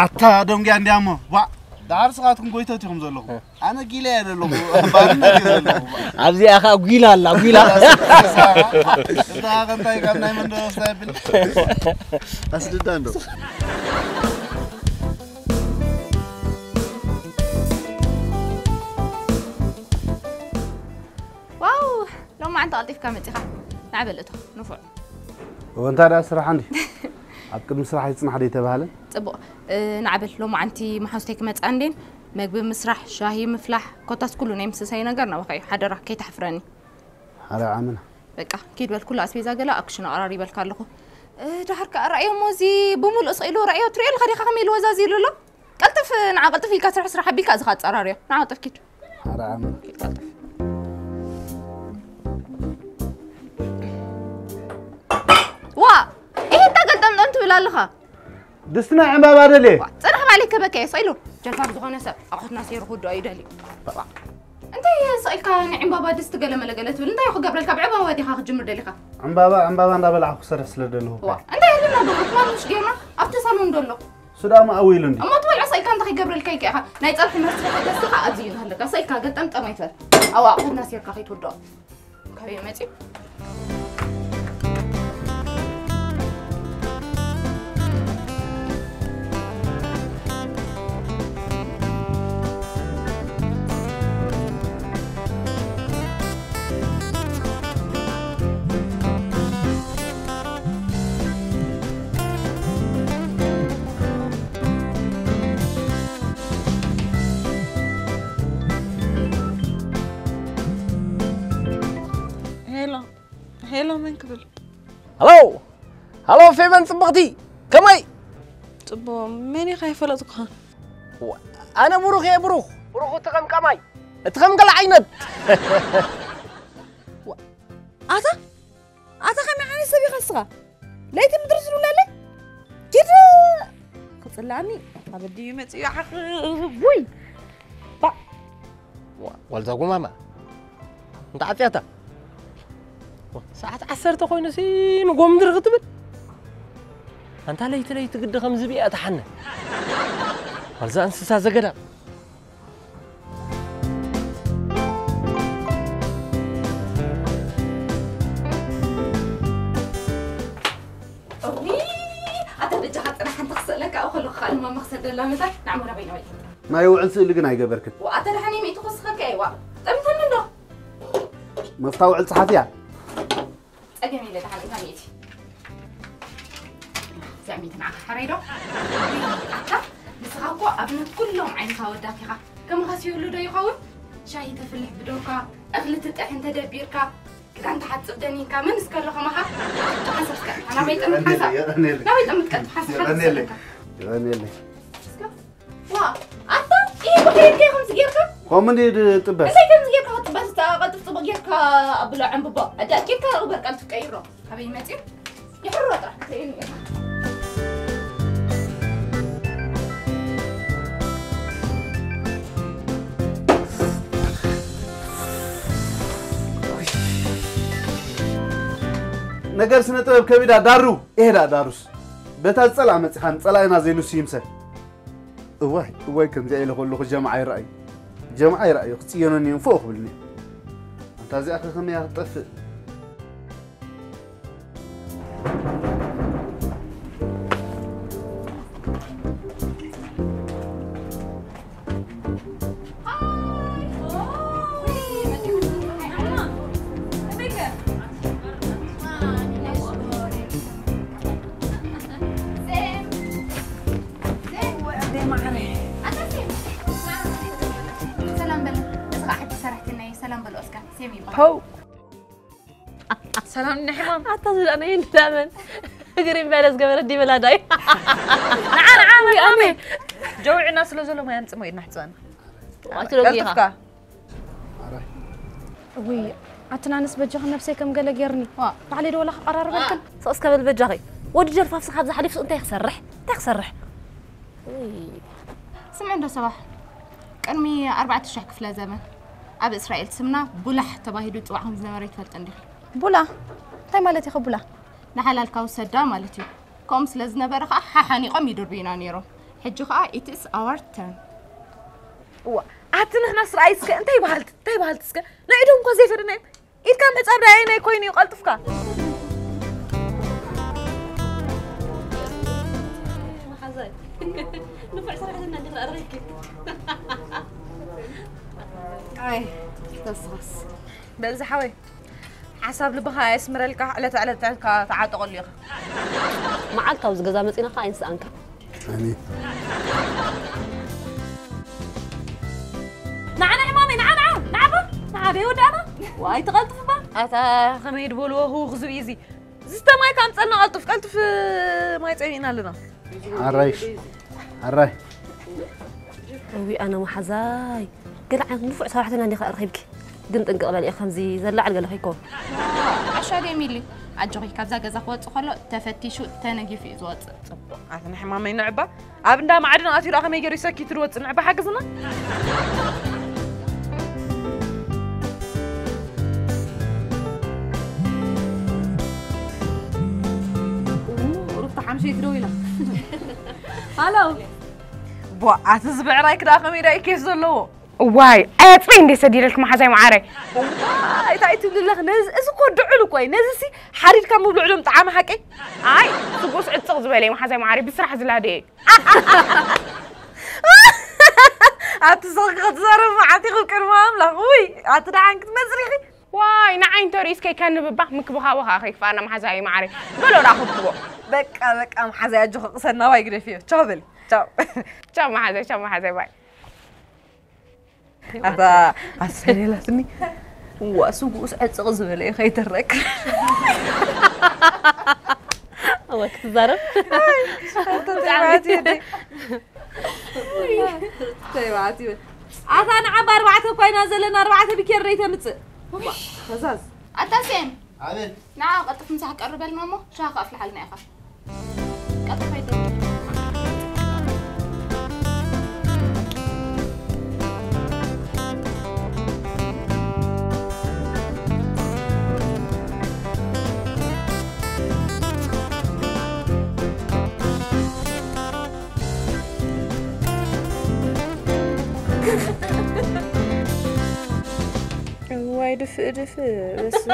ኣታ ደንጉያ እንዲያሞ ባ ዳር ስኻትኩም ጎይቶት ኢኹም ዘለኹም። ኣነ ጊላ እየ ዘለኹ። ባርነት እየ ዘለኹ። ኣብዚኣ ኸዓ ጒላ ኣላ፣ ጒላ። እታ ኸ እንታይ ካብ ናይ መንደር ወስዳ የብል? ኣስድዳ እንዶ። ዋው፣ ሎማዓንቲ ቀልጢፍካ መጺኻ። ንዓ በል እቶ፣ ንፉዕ። እወ፣ እንታይ ደኣ ስራሕ እንዲ? ኣብ ቅድሚ ስራሕ ይጽናሕ ዶ ይተባህለ? ጽቡቕ። እ፣ ንዓ በል፣ ሎማዓንቲ መሓዙተይ ክመጻ እንዴን፣ መግቢ ምስራሕ፣ ሻሂ ምፍላሕ፣ ኮታስ ኩሉ ናይ ምስሳይ ነገር ናባኻ እዩ። ሓደራ፣ ከይተሕፍረኒ። ሓረ ዓመና። በቃ፣ ኪድ በል፣ ኩሉ ኣስቤዛ ገለ ኣብ ክሽነ ኣቐራሪበልካ ኣለኹ። እ፣ ደሓር ከኣ ራእዮ እሞ፣ እዚ ብምሉእ ስቕ ኢሉ ራእዮ ትሪኦ ኣለኻ ዲኻ ከመይ ኢሉ ወዛዝ ኢሉ ኣሎ? ቀልጥፍ፣ ንዓ ቀልጥፍ ኢልካ ስራሕ፣ ስራሕ ኣቢልካ እዚ ካጸራርዮ። ንዓ ቀልጥፍ ኪድ። ሓረ ዓመና። ኪድ ቀልጥፍ። ዋ! ይሄ እንታይ ገልጠምጠም ትብል ኣለኻ? ድስቲ ናይ ዕምባባ ደልየ። ዋ፣ ጽናሕ ባለይ ከበከየ፣ ስቕ ኢሉ። ጀልባብ ዝኾነ ሰብ ኣቑሑትና ሰይሩ ክውድኦ እዩ ደልዩ። ዋ። እንታይ ስቕ ኢልካ ንዕምባባ ድስቲ ገለ መለ ገለ ትብል? እንታይ እዩ ክገብረልካ? ብዕምባባ ዲኻ ክትጅምር ደሊኻ? ዕምባባ፣ ዕምባባ እንዳበላዕኩ ክሰርሕ ስለ ደለኹ እኮ ዋ፣ እዩ። እንታይ ህልና ዶ ክትማል ምሽ ጌርና ኣብቲ ሳሎን ዶ ኣሎ? እሱ ደኣ መኣዊ ኢሉ እንዲ። እሞ ትበልዖ ስቕ ኢልካ ኣንታ ከይገብረልካ ኢልካ ኢኻ። ናይ ጸብሒ መስርሒ ገዝኻ ኣብዚ እዩ ዝሃለካ። ሰ ኢልካ ገጠም ጠማይ ትበል። ኣብ ኣቑሑትና ሴርካ ከይትውድኦ። ካበይ መጺኡ? ሄሎ፣ ሄሎ፣ መን ክብል? ሃሎ፣ ሃሎ፣ ፌቨን ጽብቕቲ፣ ከመይ? ጽቡቕ፣ መን ኢኻ? ኣይፈለጥኩኻን። ዋ፣ ኣነ ብሩኽ እየ፣ ብሩኽ። ብሩኽ እቲ ከም ቀማይ፣ እቲ ከም ገለ ዓይነት። ዋ፣ ኣታ፣ ኣታ ከመይ ዓይነት ሰብ ኢኻ ንስኻ? ለይቲ ምድሪ ዝብለለይ? ኪድ ክጽላኒ፣ ኣብ ድዩ መጺኡ ሓቂ፣ ውይ። ባ ዋ፣ ጓልዛ ጉማማ። እንተ ዓጽያታ። ዋ፣ ሰዓት ዓሰርተ ኮይኑሲ ንጎ ምድሪ ክትብል? ኣንታ ለይቲ ለይቲ ግዲ ከም ዝብኢ እያ ትሓነ። ጓልዛ እንስሳ ዘገዳም። እውይ፣ ኣታ በጃኻ ጽናሕ ሓንቲ ክስእለካ፣ ኣብ ከለኹ ከኣ ንማማ ክሰደላ መታ፣ ንዓሞ ናበይ ናበይ። ናይ ውዕል ስእሊ ግን ኣይገበርክን። ወኣ፣ ኣታ ደሓን ሚእቲ ክወስኸካ እየ፣ ዋ። ጠሚተኒ እንዶ። መፍታ ውዕል ጸሓፊ እያ። ጸገም የለ፣ ደሓን እታ ሚእቲ። እዛ ሚእቲ ንዓኻ ሓራይ ዶ? ኣታ፣ ንስኻ እኮ ኣብነት ኩሎም ዓይነታ ወዳት ኢኻ። ከማኻስ ይህሉ ዶ ይኸውን? ሻሂ ተፍልሕ ብዶካ፣ እኽሊ ትጥሕን ተደቢርካ፣ ክዳን ትሓጽብ ደኒንካ፣ መን እስከ ኣሎ ከማኻ? ሓንሳብ እስከ፣ ናበይ ጠምት ሓንሳብ? የቐንየለይ። ናበይ ጠምት ቀልቢ ሓንሳብ፣ ሓንሳብ የቐንየለይ። እስከ። የቐንየለይ። እስከ። ዋ፣ ኣታ፣ ይህ ብኸይድ ከይ ከምዚ ጌርካ? ከምኡ እንዲ ድ-፣ ጥበስ? እንታይ ከምዚ ጌርካ ክትጥበስ? እታ ቀልጥፍ ጽቡቕ ጌርካ ኣብሎ ዕንብቦ። ኣዳ፣ ኬድካ እግበር ቀልጥፍ ቀይሮ። ኣበይ መጺኡ? ይሕሮ ጥራሕ ክትርእየኒ ኢኻ። ነገር ስነ ጥበብ ከቢዳ ዳሩ፣ ኤህዳ ዳሩስ። በታ ዝጸልኣ መጺኻን ጸላኢና ዘይሉሲ ይምሰል። እዋይ፣ እዋይ፣ ከምዚኣ ኢለ ከለኹ ጀምዓ ይረኣዩ። ጀምዓ ይረኣዩ፣ ክጽየኖኒ እዮም፣ ፎእ ክብልኒ እዮም። ኣንታ እዚኣ ከ ከመይ እያ ክትጠፍእ? ሰላም በል። እዚ ኸዓ ሓድሽ ሰራሕተኛ እዩ። ሰላም በል ኦስካር። ሴም ይበሃል። ፖው። ሰላም ንሕማም። ኣታ ዝብላና ይንዳመን። ግሪን ባለ ዝገበረ ዲበላ ዳይ። ንዓ፣ ንዓ፣ ውይ፣ ኣነ። ጀውዕና ስለ ዘሎ ማይ ኣምጽእ፣ ማይ እናሕጽበና። ዋይ፣ ትደግሪ ኢኻ። ቀልጥፍካ። ውይ፣ ኣትናንስ በጃኺ ነብሰይ ከም ገለ ጌርኒ። ዋ። ባዕለይ ዶ ወላ ክቐራርበልክን? ስቕ እስከ በል በጃኺ። ወዲ ጀልፋፍሲ ካብዚ ሓሊፉ እንታይ ክሰርሕ? እንታይ ክሰርሕ? ውይ። ስምዒ እንዶ ሰባሕ። ቅድሚ ኣርባዕተ ሽሕ ክፍለ ዘመን ኣብ እስራኤል ስምና ቡላሕ ተባሂሉ ይጽዋዕ ከም ዝነበረ ይትፈልጢ እንዲኺ? ቡላ? እንታይ ማለት ኢኺ ቡላ? ንሓላልካ ውሰዳ ማለት እዩ። ከምኡ ስለ ዝነበረ ኸኣ ሓሓኒቖም ይድርብዩና ነይሮም። ሕጂ ኸኣ it's our turn። እዋ፣ ኣቲ ንሕና ስርኣይ እስከ እንታይ በሃልቲ፣ እንታይ በሃልቲ እስከ? ናይ ኢዶም እኳ ዘይፈደና እዮም። ኢድካ ምሕጻብ ደኣ ኣየናይ ኮይኑ እዩ ቀልጥፍካ? መሓዛይ። ንፉዕ ሰራሕተኛ እንዲኻ ኣረኺብኪ። ኣይ፣ ተስፋስ። በዚ ሓወይ፣ ሓሳብ ልብኻ ኣየስምረልካ፣ ዕለት ዕለት ዕልካ ተዓጠቐሉ ኢኻ። መዓልታዊ ዝገዛ መጺና ኸኣ ኣይንስኣንካ። ኣሜን። ንዓ፣ ንዓ፣ ማሚ፣ ንዓ፣ ንዓ፣ ንዓ፣ ባ፣ ንዓ፣ ደይ ወዳእና። ዋይ፣ ትቐልጥፍ እባ። ኣታ፣ ከመይ ድበልዎ፣ ህውኽ ዝብኢ እዚ። ዝስተ ማይ ካምጸልና፣ ቀልጥፍ፣ ቀልጥፍ፣ ማይ ጸሚእና ኣለና። ኣራይሽ፣ ኣራይ። እዊ፣ ኣነ መሓዛይ። ገለ ዓይነት ንፉዕ ሰራሕተኛ እንዲኻ ረኺብኪ። ግን ጥንቅቕ በሊ፣ ከምዚ ዘላዕል ገለ ከይኮን። ዓሻ ደይ ሚሊ፣ ኣጆኺ፣ ካብዛ ገዛ ክወጽእ ከሎ ተፈቲሹ ተነጊፉ እዩ ዝወጽእ። ጽቡቕ፣ ኣቲ ንሕማመይ ንዕባ። ኣብ እንዳ ማዕድን ኣትዩ ደኣ ከመይ ገይሩ ይሰኪት ዝወጽእ ንዕባ ሓግዝና። ሩታ ሓምሸይቲ ደው ኢላ። ሃሎ። ቧ፣ ኣቲ እዚ ብዕራይ ክዳ ከመይ ዳ እዩ ኬፍ ዘለዎ? እዋይ፣ ኣያጽበይ እንዴ ሰዲረልክ መሓዛይ መዓረይ። እዋይ፣ እንታይ ትብሊ ኣለኺ? ነዚ፣ እዚ እኮ ድዑል እኮ እዩ። ነዚ ሲ ሓሪድካ ምብልዑ ዶም ጣዕሚ ሓቀይ? ኣይ፣ ስጉስ ዕጽቕ ዝበለ እዩ መሓዛይ መዓረይ፣ ብስራሕ ዝላደ እዩ። ኣቲ ስኺ ክትዛረብ መዓት ኢኺ ቅድሚ ኣምላኽ። ውይ፣ ኣቲ ደሓን ክትመጽእ ኢኺ። ዋይ፣ ንዓይ እንተ ርእስከይ ከንብባ ምክብኻቦ ኸኣ ከይክፍኣና መሓዛይ መዓረይ። በሎ ደኣ ክብክቦ። በቃ፣ በቃ፣ መሓዛይ ኣጆኺ ቅሰን ናባይ ግደፍዮ። ቻው በሊ። ቻው። ቻው መሓዛይ፣ ቻው መሓዛይ፣ ባይ። ኣታ ኣሰሌላትኒ። ዋ፣ ስጉስ ዕጽቕ ዝበለ እዩ፣ ከይተረክ። እወ፣ ክትዛረብ። ኣታ ተባዕትዮ ደይ። ተባዕትዮ። ኣታ ንዓ ብኣርባዕተ እኳ ኢና ዘለና፣ ኣርባዕተ ቢኬር ደይ ተምጽእ። ዋ፣ ፈዛዝ። ኣታ ሴም። ኣቤት። ንዓ ቀልጥፍ ምሳሕ ቀርበልና እሞ፣ ሻሂ ከፍልሓልና ኢኻ። ቀልጥፍ ኣይተ- እዋይ ድፍእ ድፍእ፣ በስመ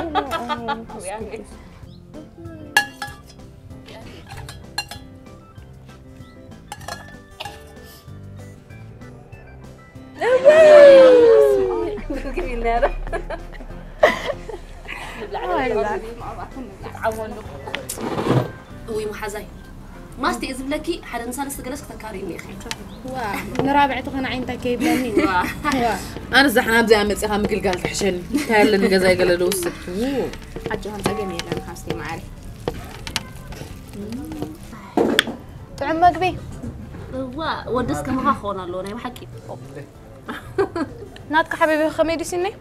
ኣብ ወመንፈስ ቅዱስ። እውይ መሓዛይ፣ ማስቲ እየ ዝብለኪ፣ ሓደ ንሳልስቲ ገለስ ክተካርይኒ ኢኺ። ዋ፣ ንራብዕቲ ኸነ ዓይንታ ከይብለኒ። ዋ። ዋ። ኣነ እዛ ሓናብ እዚኣ መፂኻ ምግልጋል ትሕሸኒ። እንታይ ኣለኒ ገዛይ ገለ ዶ ውስድ። ኣጆኻን ጸገም የለን ሓፍተይ መዓረይ። ጥዑም መግቢ። እዋ፣ ወድስ ከማኻ ክኾን ኣለዎ፣ ናይ ብሓቂ። ናትካ ሓቢቢ ከመይ ድዩ ሲነይ?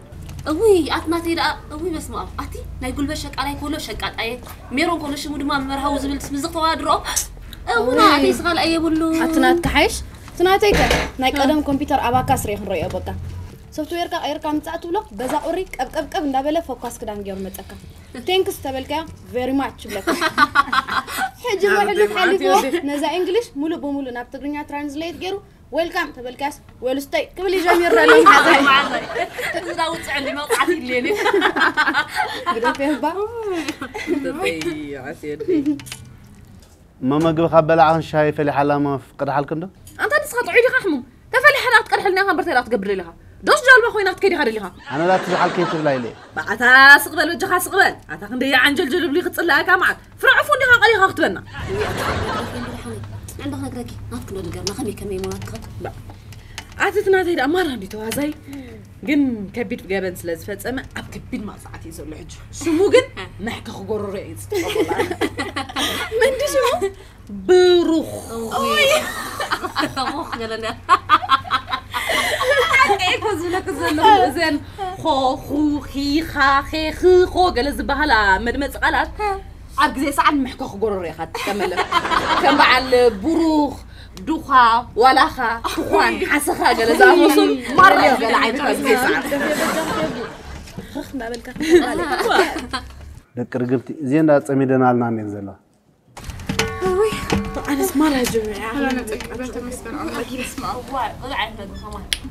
እውይ፣ ኣት ናተይ ደኣ፣ እውይ፣ በስመ ኣብ። ኣቲ ናይ ጉልበት ሸቃላይ ኮሎ ሸቃጣየ፣ ሜሮን ኮሎ ሽሙ ድማ መርሃዊ ዝብል ስም ዝኽተዋድሮ። እውና፣ እውይ። ኣተይ ስኻል ኣየብሉ። ኣቲ ናትካ ሓይሽ? እቲ ናተይ ከ ናይ ቀደም ኮምፒውተር ኣባካስ ርኤ ክንረዮ በቃ። ሶፍትዌርካ ቀይርካ ምጻእ ትብሎ፣ በዛ ቁሪ ቀብቀብቀብ እንዳበለ ፎካስ ክዳን ገይሩ መጸካ። ቴንክስ ተበልካዮ፣ ቨሪ ማች ይብለካ። ሕጂ እሞ ሕሉፍ ሓሊፍዎ፣ ነዛ እንግሊሽ ሙሉእ ብሙሉእ ናብ ትግርኛ ትራንስሌት ገይሩ፣ ዌልካም ተበልካስ፣ ዌል ስተይ ክብል እዩ ጀሚሩ ዘሎ መሓዛይ። እዚ ዳ ውፅዕሊ መውፃዕቲ ይድልየኒ። ግደፍ እባ። ተተይ ዓስየኒ። እሞ መግቢ ካብ በላዕኽን ሻሂ ፈሊሓላ እሞ ፍቅድ ሓልክን ዶ? ኣንታ ንስኻ ጥዑይ ዲኻ ሕሙም? ተፈሊሓ ዳ ክትቀድሐልና ኢኻ እምበር እንታይ ዳ ክትገብር ደሊኻ? ዶስ ጃልባ ኮይና ክትከይድ ኢኻ ደሊኻ? ኣነ ዳ ትዝሓል ከይትብላ ኢለ እየ። ባዕታ ስቕ በል በጃኻ ስቕ በል። ኣታ ክንደይ ዓንጀልጀል ብሊ ክጽላእካ መዓት። ፍረ ዕፉን ዲኻ ቀሊኻ ክትበና? ንዕንዶ ክነግረኪ ናትክን ዶ ንገርና ከመይ ከመይ እሞ ናትክን? ኣቲ እቲ ናተይ ደኣ ማራ እንዲ ተዋዛይ ግን ከቢድ ገበን ስለ ዝፈጸመ ኣብ ከቢድ ማቕጻዕቲ እዩ ዘሎ ሕጂ። ሽሙ ግን መሕከኺ ጎረሮ እዩ ዝጥቀመላ። መን ድዩ ሽሙ? ብሩኽ። እውይ። ብሩኽ ገለና። ሓቀይ እኮ ዝብለክ ዘለኹ እዘን ኾ፣ ኹ፣ ኺ፣ ኻ፣ ኼ፣ ኽ፣ ኾ ገለ ዝበሃላ መድመፂ ቃላት ኣብ ግዜ ሰዓት መሕከኺ ጎረሮ ኢኻ ትጥቀመለን። ከም በዓል ብሩኽ፣ ዱኻ፣ ዋላኻ፣ ትዃን፣ ሓሰኻ ገለ ዝኣመሰሉ ማርያ ገለ ዓይነት ኣብ ግዜ ሰዓት። ደፌ በጃ ፌቡ። ኽኽ እንዳበልካ ክትብል ማለት እዩ። ደቂ ርግብቲ፣ እዚኤን ዳ ጸሚደናልና እኔን ዘለዋ። እውይ፣ ኣነስ ማራ ጀሚዐ።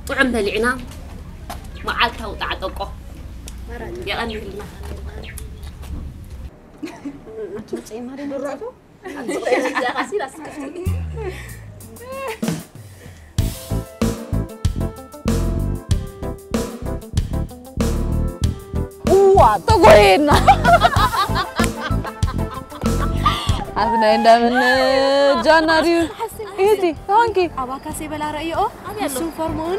ጥዑም በሊዕና፣ መዓልታዊ ጣዕጠቆ የቐንየልና። እዋ፣ ተጎየና። ኣብ ናይ እንዳምን ጃና ድዩ? እህቲ፣ ተዋንኪ። ኣባካሴ በላ ረእዮ፣ ንሱም ፈርሞን።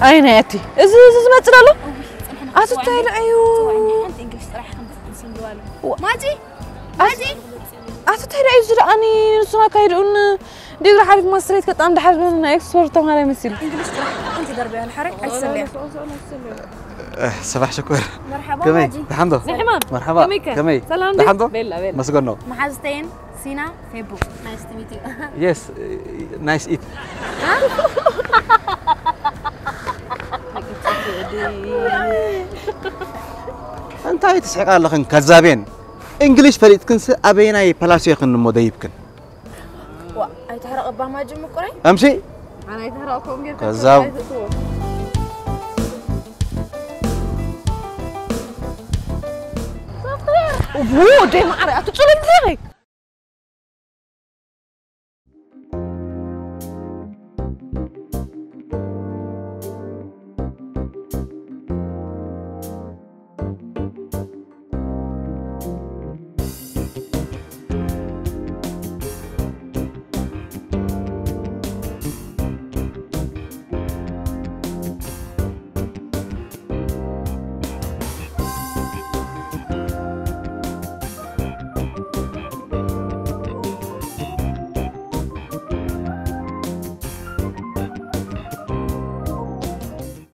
ኣይ፣ ናይ ኣቲ። እዚ፣ እዚ ዝመጽእ ኣሎ? ኣቲ፣ እንታይ ኢሉ እዩ? ሓንቲ እንግሊሽ ጥራሕ ከም ዝስንድዋሉ። ማጂ? ማጂ? ኣቲ፣ እንታይ ኢሉ እዩ ዝደኣኒ? ንሱን ኣካይድኡን ዲግሪ ሓሊፍ ማስትሬት ከጣም ድሓር ናይ ኤክስፖርት ተማሃራይ መሲሉ። እንግሊሽ ጥራሕ ሓንቲ ደርበያ ንሓረ ኣይትሰልያ። እህ፣ ሰባሕ ሽኮር። መርሓባ ከመይ? ማጂ። ደሓን ዶ? ንሕማም። መርሓባ። ከመይ ከ? ከመይ? ሰላም ዶ? ደሓን ዶ? ቤላ፣ ቤላ። መስገን ነው። መሓዝተይን ሲና ፌቡ። ናይስ ቱ ሚት ዩ። የስ፣ ናይስ ኢት። እንታይ ትስሕቃ ኣለኽን? ከዛቤን። እንግሊሽ ፈሊጥክንስ ኣበየናይ ፓላስዮ ኢኽን እሞ ደይብክን? ዋ ኣይተሕረቕ እባ ማጂ ምቁረይ። ኣምሲ ኣነ ኣይተረእኩም ጌርካ ከዛው። ወደይ ማዕረ ኣቲ ጭረይ ጊዜ